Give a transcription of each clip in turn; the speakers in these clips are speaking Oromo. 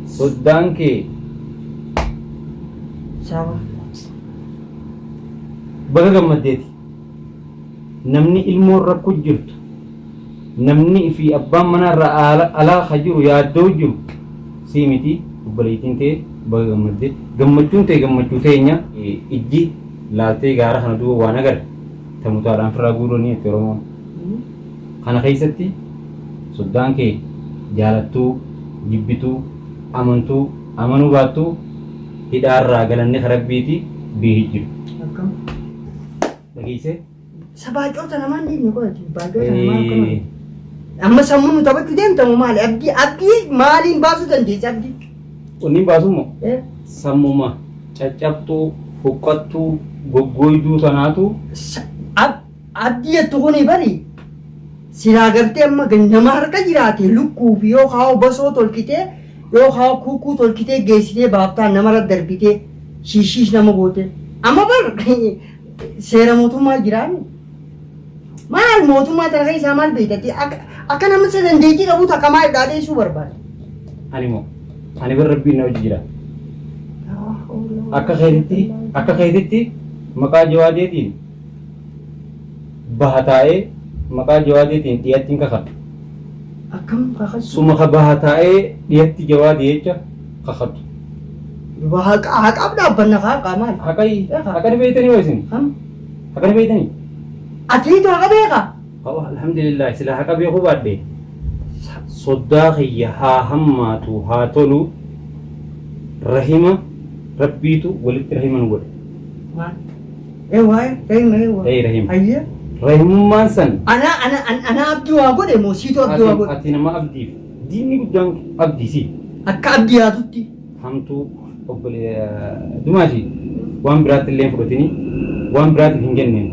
Soddaan kee Saba. Baga gammaddeeti. Namni ilmoon rakku jirtu, namni fi abbaan manaa irraa alaa ka jiru yaadda'u jiru sii miti obboleettiin tee baga gammadde. Gammachuun tee gammachuu teenya. Ijji laaltee gaara kana duuba waan agarre ta mutaadhaan firraa guurranii jetti Oromoon. Kana keessatti soddaan kee jaalattuu, jibbituu, amantuu, amanuu baattuu hidhaarraa galanni ka Rabbiiti beehi jiru. Akkam. Dhageessee? Sa baacota namaan dhiibne qo'ati. Baacota namaa akkana. Amma sammuu nu taphachuu deemtamu maali? Abdii abdii maaliin baasuu dandeessa abdii? Wanni baasu immoo Eh? sammuma caccabxuu, huqqattuu, goggooyduu tanaatu Sa- ab- Abdii jettu kuni bari silaa gartee amma nama harka jiraate lukkuu fi yoo kaa'u basoo tolchitee yoo kaa'u kuukuu tolchitee geessitee baaftaan namarra darbitee shiishiish nama gootee. Amma bar seera mootummaa jiraami. Maal mootummaa tana keessaa maal beektati akka akka nama isa dandeettii qabu takka maal dhaadheessuu barbaada. Ani moo ani bar Rabbiin na wajji jira. Akka keetitti maqaa jawaadeetiin baha taa'ee maqaa jawaadeetiin dhiyatti hin kakadhu. Akkam kakattu? Suma ka baha taa'ee dhiyatti jawaadee jecha kakattu. Duba haqa haqaaf dhaabbanna kaa haqa maal? Haqa haqa ni beektanii moo isin? Kam? Haqa ni beektanii? Atiitu haqa beeka? Oh, alhamdulillah, sila haqa beekuu baadhe soddaa kiyya haa hammaatu haa tolu, rahima Rabbiitu walitti rahima nu godhe. Maal? Ee waa'ee rahima ee waa. Ee rahima. Hayyee. Rahimummaan san Ana ana ana abdii waa godhe moo siitu abdii waa ati godhe? Ati nama abdiif diinni guddaan abdii si. Akka abdii yaatutti. Hamtuu obbole dumaashi waan biraatti illee hin fudhatini, waan biraatiif hin jenneen.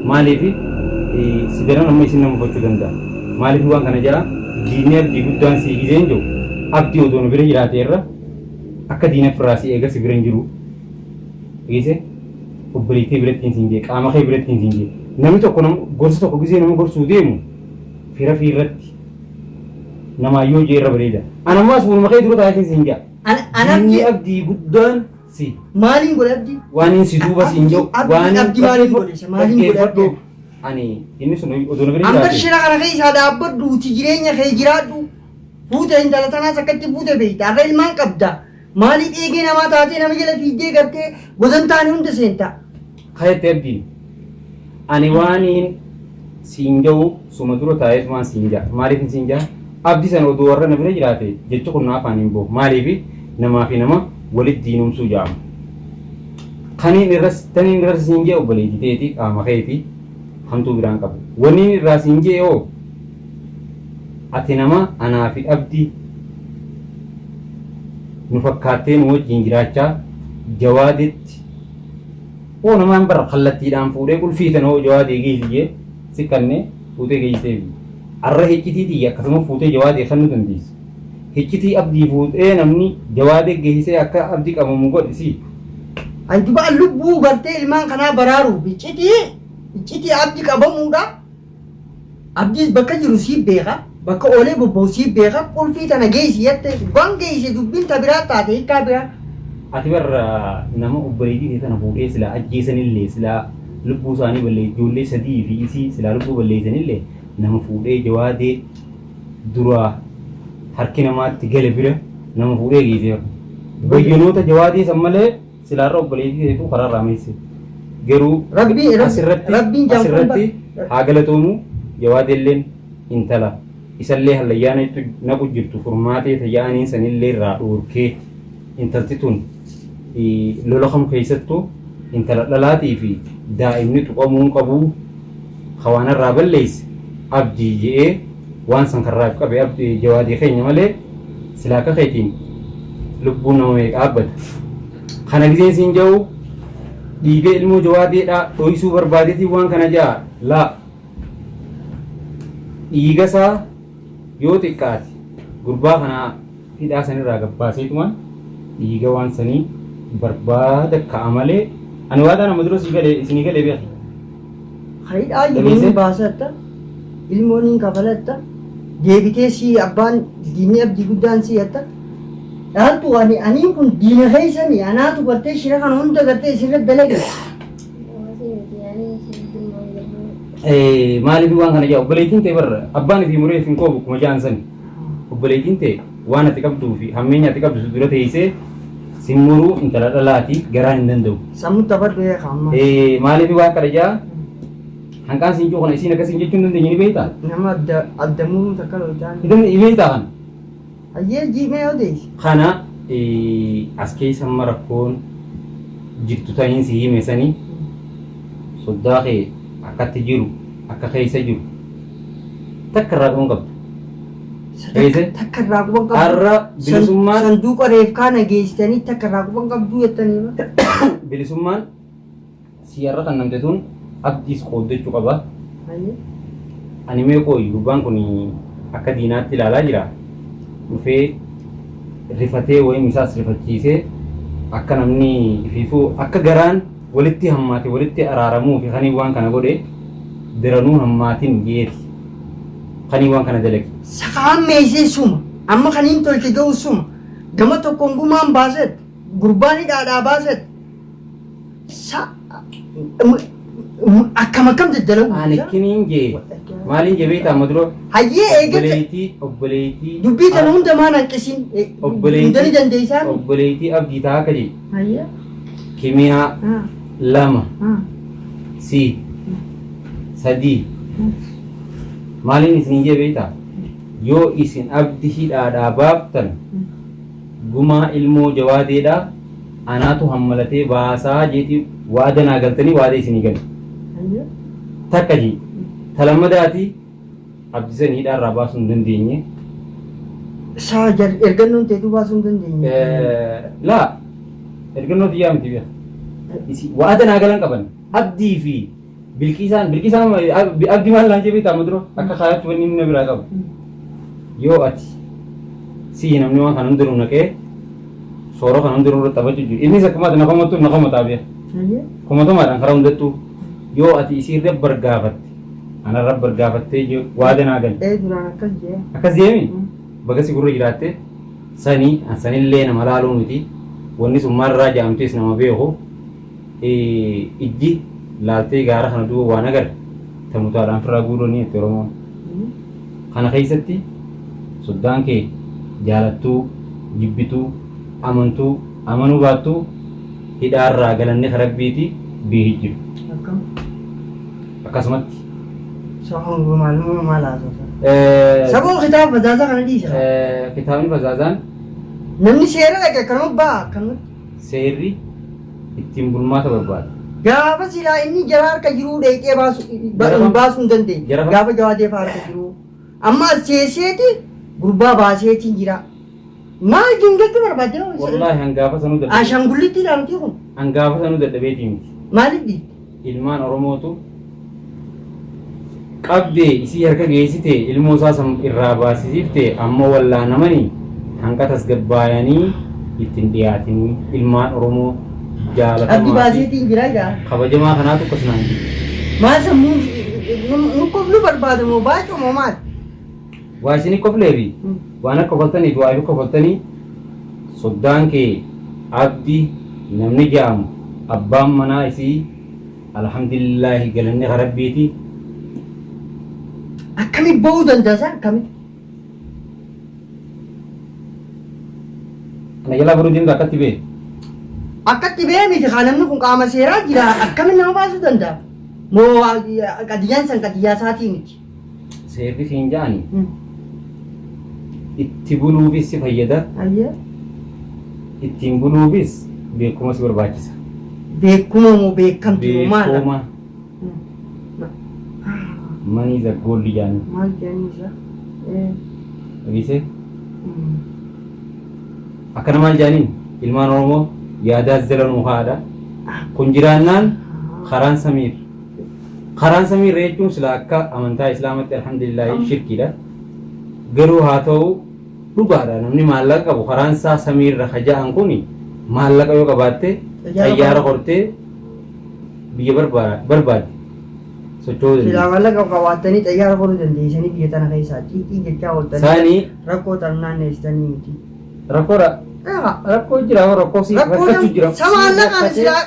Maaliif si daran amma isin nama ufachuu danda'a? Maaliif waan kana jaa? Diinni abdii guddaan si gizeen jiru abdii odoo nu bira jiraate irra akka diina firraa si eega si bira hin jiru. Dhageessee? Obboleettii biratti hin siin jee, qaama kee biratti hin siin jee. Namni tokko nama gorsa tokko gizee nama gorsuu deemu fira fi irratti namaa yoo jee irra bareeda. Ana ammoo as fuuluma kee dura taa'eetiin siin jaa. Ana Diinni abdii abdii guddaan si. Maaliin godhe abdii? Waan inni si duuba siin jiru. Abdii Waan inni abdii maaliin godhe isa maaliin godhe dhaggeeffadhu. abdii? Ani inni sun odoo na bira Amma jiraate. shira kana keessaa dhaabbadhuuti jireenya kee jiraadhu. Fuute intala tanaas akkatti fuute beekta. Har'a ilmaan qabda. Maaliif eegee namaa taatee nama jala fiigdee gartee godan taane hunda seenta? Kayette abdiin. Ani waaniin siin ja'u suma dura taa'eetumaan siin ja'a. Maaliif siin ja'a? Abdii sana odoo warra na bira jiraate jechi kun na afaan hin bahu. Maaliif namaa fi nama walitti diinomsuu ja'ama. Kaniin irras taniin irras siin ja'e obboleettii teeti, qaama keeti, hamtuu biraan qabu. Wanniin irraa siin ja'e hoo ati nama anaa fi abdii nu fakkaattee nu wajjin jiraachaa jawaadetti hoo namaan bar kallattiidhaan fuudhee qulfii tana hoo jawaadee geessi jee si kannee fuutee geessee fi arra hiccitii tiyya akkasuma fuutee jawaadee kennuu dandeessi. Hiccitii abdii fuudhee namni jawaadee geessee akka abdii qabamu godhe si. Ani duba lubbuu gartee ilmaan kanaa baraaruuf iccitii iccitii abdi qabamuudha. Abdiis bakka jiru siif beeka, bakka oolee bobba'u siif beeka, qulfii tana geessi jette waan geesse dubbiin ta biraa taate hiikkaa biraa. Ati bar nama obboleettii tee tana fuudhee silaa ajjeesanillee, silaa lubbuu isaanii ballee ijoollee sadii fi isii silaa lubbuu balleessanillee, nama fuudhee jawaadee duraa harki namaatti gale bira nama fuudhee geessee bar. Bayyanoota jawaadee san malee silaa irra obboleettii teetu karaa irraa meesse. Garuu asirratti Rabbiin jaan kun asirratti haa galatoomu jawaadeelleen intala isallee hallayyaa naqu jirtu furmaatee tayya'aniin sanillee irraa dhoorkee intalti tun lola kam keessattuu intala dhalaatii fi daa'imni tuqamuu hin qabuu ka waan irraa balleesse abdii je'ee waan san karraaf qabe abdii jawaadii keenya malee silaa akka keetiin lubbuun nama meeqa abbata. Kana gizeen siin ja'u dhiiga ilmoo jawaadeedhaa dhoysuu barbaadeetiin waan kana ja'a laa dhiiga isaa yoo xiqqaate gurbaa kana hidhaa sanirraa gabbaaseetumaan dhiiga waan sanii barbaada ka'a malee ani waadaan amma dura sii galee isinii galee beeki. Hidhaa jiru Dhageessee? ni baasatta, ilmoon hin kafalatta, deebitee sii abbaan diinni abdii guddaan sii hatta. Dhaaltu ani aniin kun diina keessani anaatu gartee shira kana hunda gartee isinirra dalage. Maaliif waan kana jaa obboleettiin ta'e barra abbaan ifii muree ifin koobu kuma jaan sani. Obboleettiin ta'e waan ati qabduu fi hammeenya ati qabdu si dura teessee sin muruu intala dhalaati garaan hin danda'u. Sammuu taphadhu eeka amma. Maaliif waan kana jaa hanqaan siin jiru kana isiin akkasiin jechuu hin dandeenye ni beektaa? Nama adda adda muruu takka loltaan. Ni beektaa kana? Hayyee jiimee odeessi. Kana as keessa amma rakkoon jirtu taniin si hime sani soddaa kee akkatti jiru akka keessa jiru takka irraa quban qabdu. Keessa Takka irraa quban qabdu. Har'a bilisummaan Sanduuqa reefkaa na geessitanii takka irraa quban qabduu jettanii. Bilisummaan si har'a kan namte tun abdiis qooddachuu qaba. Hayyee. Ani mee qooyi gurbaan kun akka diinaatti ilaalaa jira. Dhufee rifatee wayim isaas rifachiisee akka namni ifiifuu akka garaan walitti hammaate walitti araaramuu fi kanii waan kana godhe daranuu hammaatin jeeti. Kanii waan kana dalage. Sakaan meesee suma. Amma kan hin tolche ga'u suma. Gama tokkoon gumaan baaset. Gurbaan hidhaadhaa baaset. Sa akkam akkam daddalagu. Ani kiniin jee maaliin jee beektaa amma dura Hayyee eegate obboleettii obboleettii dubbii kana hunda maan hanqisin hunda ni dandeessaa. Obboleettii abdii taa akka jee Hayyee. kimiyaa lama si sadii maaliin isin jee beektaa yoo isin abdi hidhaadhaa baaftan gumaa ilmoo jawaadeedhaa anaatu hammalatee baasaa jeetii waada naa galtanii waada isinii gale. Hayyee. Takka jee talammadaati abdisan hidhaarraa baasuu hin dandeenye. Saa jar ergannoon teetuu baasuu hin dandeenye. Laa ergannoo xiyyaa miti beeka. Waada naa galan qaban abdii fi bilqiisaan bilqiisaan abdii maal naan jee beektaa amma dura akka kaayaatti wanni inni na biraa qabu. Yoo ati si namni waan kana hundinuu naqee soora kana hundinuu irratti taphachuu jiru. Innis akkuma ati na komattu na komataa beeka. Hayyee. Komatumaadhaan karaa hundattuu yoo ati isiirra bargaafatte anarra bargaafattee jiru waada naa gali. Ee duraan akkas jee. Akkas deemi baga si gurra jiraatte sanii an sanillee nama laaluu miti wanni sun maalirraa jedhamtees nama beeku ijji laaltee gaara kana duuba waan agarre ta mutaadhaan firraa guuranii itti Oromoon. Kana keessatti soddaan kee jaalattuu jibbituu amantuu amanuu baattuu hidhaarraa galanni ka rabbiiti beehi jiru. Akkam. Akkasumatti. Sababu maal maal haasofta? Saboo kitaaba fazaazaa kana dhiisa. Kitaabni fazaazaan Namni seera dhaqe akkanuma ba'a akkanumatti. Seerri ittiin bulmaata barbaada. Gaafa silaa inni jara harka jiruu dheeqee baasu baasuu hin dandeenye. Gaafa jawaadee fa'aa harka jiruu. Amma as seeseeti gurbaa baaseetiin jira. Maal jingatti barbaadde? Wallaahi hangaafa sanuu dadhabee. Ashaangullitti ilaaluti kun. Hangaafa sanuu dadhabeetii miti. Maaliif dhiifte? Ilmaan Oromootu qabdee isii harka geessite ilmoo isaa san irraa baasisiifte ammoo wallaanamanii hanqa tasgabbaayanii ittiin dhiyaatinii ilmaan Oromoo Abdi jaalatamaa fi baaseetiin jira jaa. kabajamaa kanaatu akkas naan jedhe. Maal sammuu nu koflu barbaada moo baacoo moo maal? Waa isinii kofleefi waan akka kofaltaniif waa ifi kofaltanii soddaan kee abdi namni ja'amu abbaan manaa isii alhamdulillaahi galanni ka rabbiiti. Akkami ba'uu danda'a isaa akkamitti? Kana jalaa baruu deemtu akkatti bee. Akkatti ba'ee miti kaa namni kun qaama seeraa jira akkamiin nama baasuu danda'a? Moo qadiyyaan san qadiyyaa isaatii miti? Seerri siin ja'ani itti buluufis si fayyada. Ayyee. Ittiin buluufis beekuma si barbaachisa. Beekuma moo beekamti moo maal? Beekuma manii zaggoolli jedhanii. Maal jedhanii isaa? Dhageessee? Akkana maal jedhaniin ilmaan Oromoo yaadaa jala nuu haadha. Kun jiraannaan karaan samiir. Karaan samiirra jechuun sila akka amantaa Islaamatti alhamdulillah shirkiidha. Garuu haa ta'u dhugaadha namni maallaqa qabu karaan isaa samiirra ka ja'an kun maallaqa yoo qabaatte xayyaara kortee biyya barbaadde socho'uu Silaa dandeessa. maallaqa qabaattanii xayyaara koruu dandeessanii biyya tana keessaa xiiqii jechaa ooltanii Saanii rakkoo tan naanneessitanii miti. Rakkoodha. Rakkoo jira rakkoo si rakkachuu jira. Sa maallaqaan silaa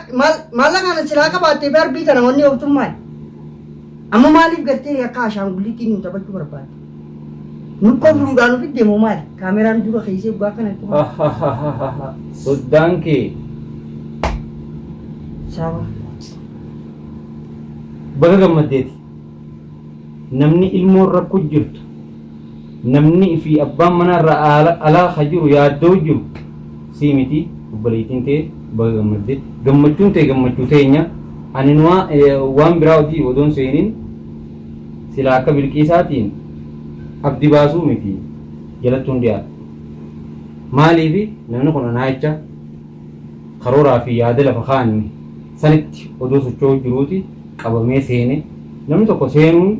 maallaqaan silaa qabaattee fi arbii tana wanni ooftummaa. Amma maaliif gartee akka ashaangulliitiin nu taphachuu barbaadde? Nu kofluudhaan ofi deemu maali? Kaameraan dura keessee dhugaa kana itti Soddaan kee Sawa. Baga gammaddeeti. Namni ilmoon rakkoo jirtu, namni fi abbaan manaa irraa alaa ka jiru yaaddoo jiru sii miti, obboleettiin tee baga gammadde. Gammachuun tee gammachuu teenya. Ani waan biraa hojii odoon seeniin silaa akka Bilqiisaatiin abdi baasuu miti jalattuun dhiyaadha. Maaliifi namni kun anaa jecha karooraa fi yaada lafa kaa'anne sanitti odoo socho'uu jiruuti qabamee seene. Namni tokko seenuun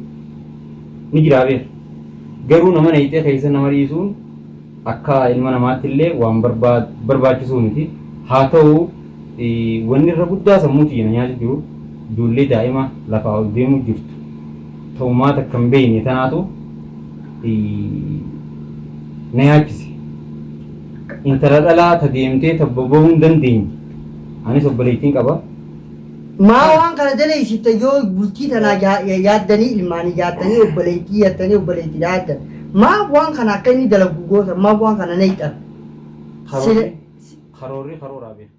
ni jiraa beeka. Garuu nama nayxee keessa nama dhiisuun akka ilma namaatti illee waan barbaachisuu miti. Haa ta'u, wanni irra guddaa sammuu tiyya na nyaatu jiru ijoollee daa'ima lafaa ol deemuu jirtu ta'umaa takka hin beekne tanaatu na yaachise. Intala dhalaa ta deemtee ta boba'uu hin dandeenye. Anis obboleettiin qaba. Maa waan kana daleessifta yoo bultii tanaa yaaddanii, ilmaanii yaaddanii, obboleettii yaaddanii, obboleettii yaaddan? Maa waan kana akka inni dalagu goota? Maa waan kana nayxan? Karoorri karooraa beeka.